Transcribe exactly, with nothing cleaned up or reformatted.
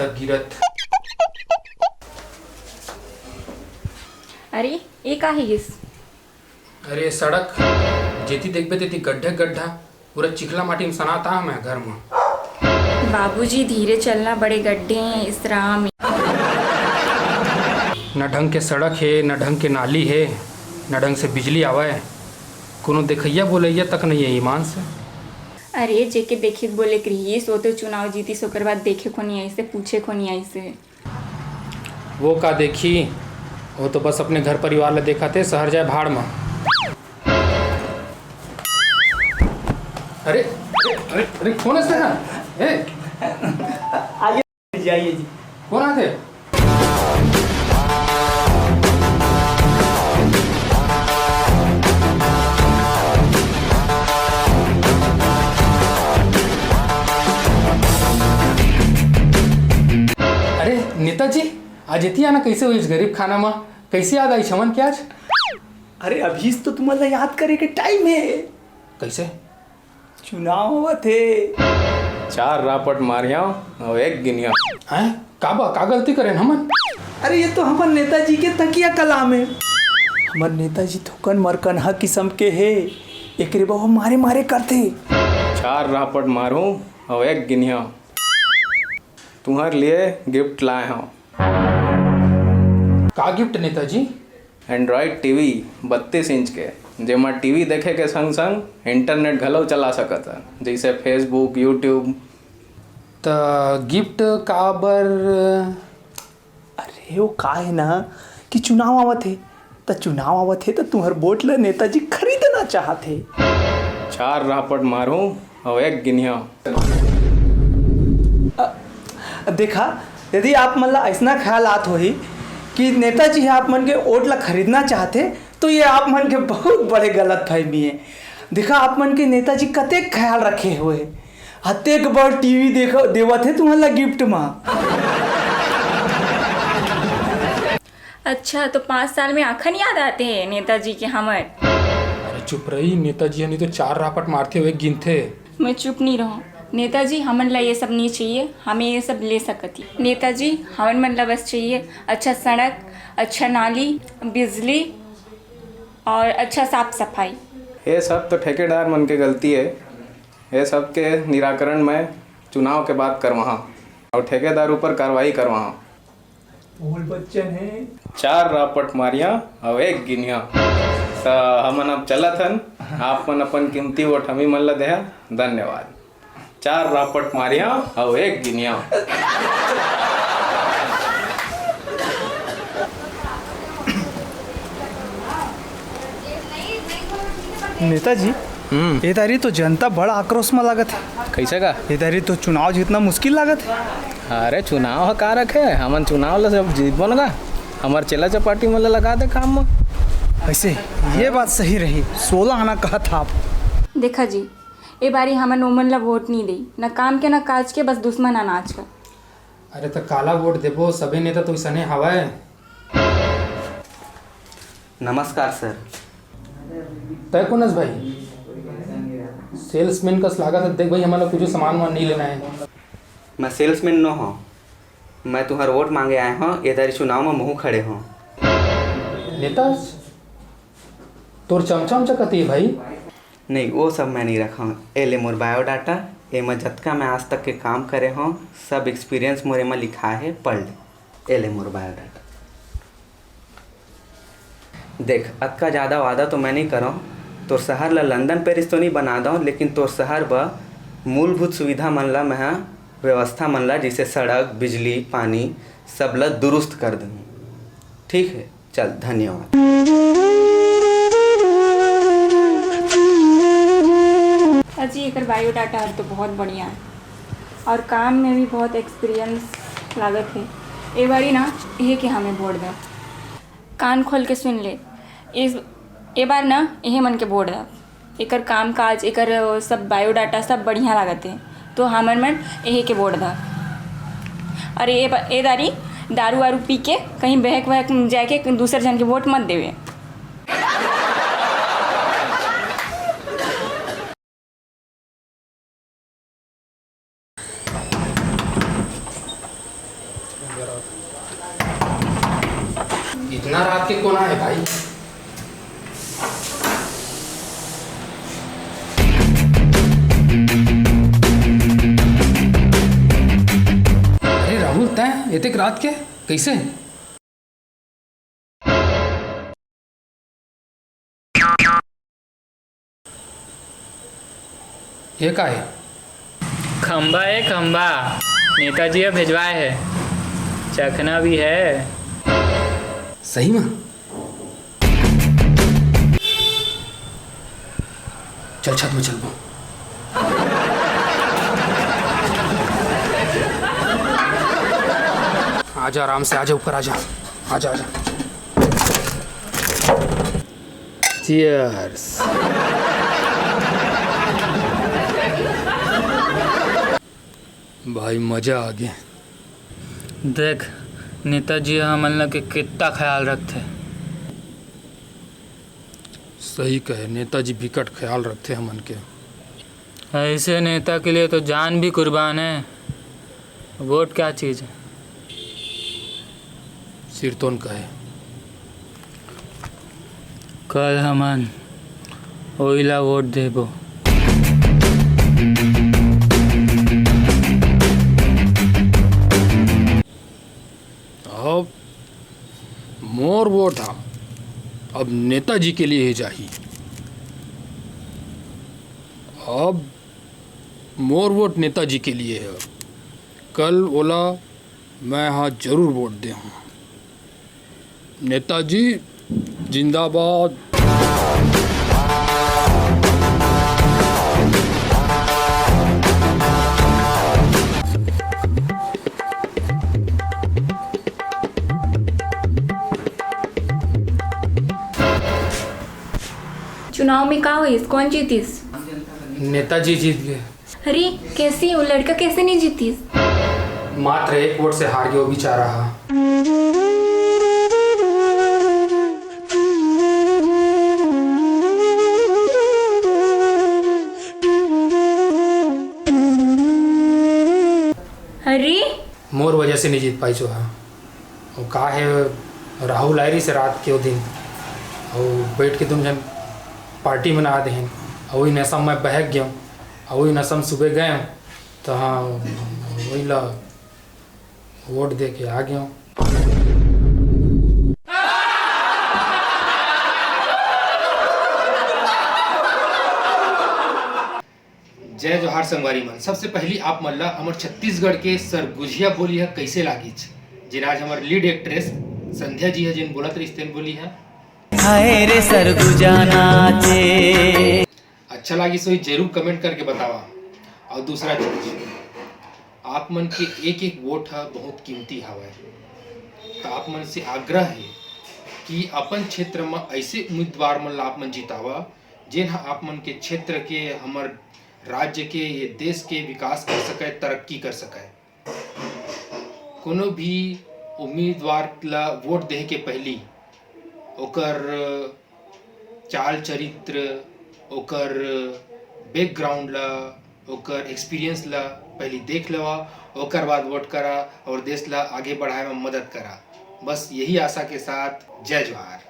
गिरत। अरे, ये का हे गिस? अरे, सड़क, जेती देखबे तेती गड्ढे गड्ढा, पूरा चिखला माटी में सनात आ मैं घर में। बाबूजी, धीरे चलना, बड़े गड्ढे हैं इस राह में। न ढंग के सड़क हे, न ढंग के नाली हे, न ढंग से बिजली आवय। कोनो देखइया बोलइया तक नइ हे ईमान से। अरे, जेके देखे के बोले के रिहिस, वो तो चुनाव जीतिस, ओकर बाद देखे को नइ आइस हे, पूछे को नइ आइस हे। वो का देखी, वो तो बस अपने घर परिवार ला देखत हे, शहर जाए भाड़ म। अरे, अरे, अरे, अरे, कोन हे तेहा? ए, आइए जी, आइए जी। कोन आथे? अरे नेताजी, आज एती आना कैसे होइस गरीब खाना म? कैसे याद आइस हमन के आज? अरे अभीस तो तुमन ला याद करे के टाइम हे। कैसे? चुनाव आवत हे। चार रापट मारिया अउ एक गिनिया। हैं? काबर? का गलती करेन हमन? अरे ये तो हमर नेताजी के तकिया कलाम हे। हमर नेताजी थोकन मरकनहा किसम के हे, एकरे बर वो मारे मारे करथे। चार रापट मारहूं अउ एक गिनिया। तुम्हर लिए गिफ्ट लाए हंव। का गिफ्ट नेताजी? Android टीवी बत्तीस इंच के, जेमा टीवी देखे के संग-संग इंटरनेट घलो चला सकत ह, जइसे Facebook, YouTube। त गिफ्ट काबर? अरे, वो का हे ना कि चुनाव आवत हे, त चुनाव आवत हे, त तुंहर वोट ल नेताजी खरीदना चाहत हे। चार रापट मारहूं अउ एक गिनिया। अ, देखा, यदि आप मन ला अइसना ख्याल आत होही कि नेताजी ह आप मन के वोट ला खरीदना चाहत हे, तो ये आप मन के बहुत बड़े गलतफहमी हे। देखा, आप मन के नेताजी कतेक ख्याल रखे हुए हे, अतेक बड़ टीवी देख, देवत हे तुंहर ला गिफ्ट मा। अच्छा, तो पाँच साल में आखन याद आते हैं नेताजी के हमर? अरे चुप रही, नेताजी ह नहीं तो चार रापट मारथे, वो एक गिनथे। मैं चुप नहीं रहूं। नेताजी, हमन ला ये सब नहीं चाहिए, हमें ये सब ले सकत ही। नेताजी, हमन मन ला बस चाहिए अच्छा सड़क, अच्छा नाली, बिजली और अच्छा साफ सफाई। ये सब तो ठेकेदार मन के गलती है। ये सब के निराकरण मैं चुनाव के बाद करवाहा और ठेकेदार ऊपर कार्रवाई करवाहा। बोल बच्चन हे। चार रापट मारिया अउ एक गिनिया। त हमन अब चलत हन, आप मन अपन कीमती वोट हमी मन ल देहा। धन्यवाद। चार रापट मारिया अउ एक गिनिया। नेताजी, हम्म। ए दारी तो जनता बड़ा आक्रोश में लागत हे। कैसे का? ए दारी तो चुनाव जीतना मुश्किल लागत हे। अरे चुनाव ह का रखे, हमन चुनाव ल सब जीतबो न गा। हमर चेला चपाटी मन ल लगा दे काम म। ऐसे ये बात सही रही, सोलह आना कहत हा आप। देखा जी, ए बारी हमन ओमन ल वोट नहीं दे, न काम के न काज के, बस दुश्मन अनाज का। अरे त काला वोट देबो, सबे नेता तो इसने हवय। नमस्कार सर। तय कोन अस भाई? सेल्समैन कस लागत हे। देख भाई, हमन ला कुछ सामान वामान नहीं लेना है। मैं सेल्समैन नो हूँ, मैं तुम्हार वोट मांगे आए हूँ, ये दारी चुनाव में महू खड़े हूँ। नेता, तोर चमचम चकती है भाई। नहीं, वो सब मैं नहीं रखा हूँ। ए ले मोर बायोडाटा, एमा जतका मैं आज तक के काम करे हूँ, सब एक्सपीरियंस मोर एमा लिखा है, पढ़ ले। ए ले मोर बायोडाटा। देख, अतका जादा वादा तो मैं नहीं करव। तोर शहर ला लंदन पेरिस तो नहीं बना दव, लेकिन तोर शहर बर मूलभूत सुविधा मन ला मैं ह, व्यवस्था मन ला, जैसे सड़क, बिजली, पानी, सब ला दुरुस्त कर दूँ। ठीक है, चल, धन्यवाद। अजी, एकर बायोडाटा हर तो बहुत बढ़िया है और काम में भी बहुत एक्सपीरियंस लागत है। ए बारी ना, इहे के हमें वोट दे। कान खोल के सुन ले, इस, ए बार ना इहे मन के वोट दा। एकर काम काज, एकर सब बायोडाटा सब बढ़िया लागत हे, तो हमर मन इहे के वोट दा। अरे ए, ब- ए दारी, दारू वारू पी के कहीं बहक वहक जाके दूसर झन के वोट मत देवे। इतना रात के कोन आए भाई? अरे राहुल, तैं एतेक रात के कइसे? ये का हे? खंभा हे, खंभा। नेताजी ह भेजवाए हे। चखना भी हे। सही में? चल, छत में चलबो। आजा, आराम से आजा, ऊपर आजा। आजा, आजा। Cheers। भाई, मजा आ गे। देख, नेताजी ह हमन ला के कितना ख्याल रखथे। सही कहे, नेताजी बिकट ख्याल रखथे हमन के। ऐसे नेता के लिए तो जान भी कुर्बान है। वोट क्या चीज है? सिरतोन कहे। कल हमन ओइला वोट देबो। अब मोर वोट हा अब नेताजी के लिए ही जाही। अब मोर वोट नेताजी के लिए है। कल ओला मैं हा जरूर वोट दे हूँ। नेताजी जिंदाबाद। चुनाव में का होइस? कौन जीतिस? नेताजी जीत गए। अरे, कैसे? वो लड़का कैसे नहीं जीतिस? मात्र एक वोट से हार गयो बेचारा हा। अरे, मोर वजह से नहीं जीत पाइस हा। वो का हे, राहुल आए रहिस रात के वो दिन, अउ बैठ के दुनों झन पार्टी मना देहेन, अउ वही नशा में बहक गयो, अउ वही नशा में सुबह गयो, तो हाँ, वही ला वोट दे के आ गयो। जय जोहार संगवारी मन। सबसे पहली आप मन ला हमर छत्तीसगढ़ के सरगुजिया बोली ह कइसे लागिच, जेन आज हमर लीड एक्ट्रेस संध्या जी ह जेन बोलत रहिस तेन बोली ह। हाय रे सरगुजा नाचे। अच्छा लागिस होही जरूर कमेंट करके बतावा। अउ दूसरा चीज, आप मन के एक एक वोट ह बहुत कीमती हवय। त आप मन से आग्रह हे कि अपन क्षेत्र म अइसे उम्मीदवार मन ला आप मन जितावा, जेन ह आप मन के क्षेत्र के, हमर राज्य के, ये देश के विकास कर सकय, तरक्की कर सकय। कोनो भी उम्मीदवार ला वोट देहे के पहिली ओकर चाल चरित्र, ओकर बैकग्राउंड ला, ओकर एक्सपीरियंस ला पहिली देख लेवा, ओकर बाद वोट करा और देश ला आगे बढ़ाए में मदद करा। बस यही आशा के साथ जय जोहार।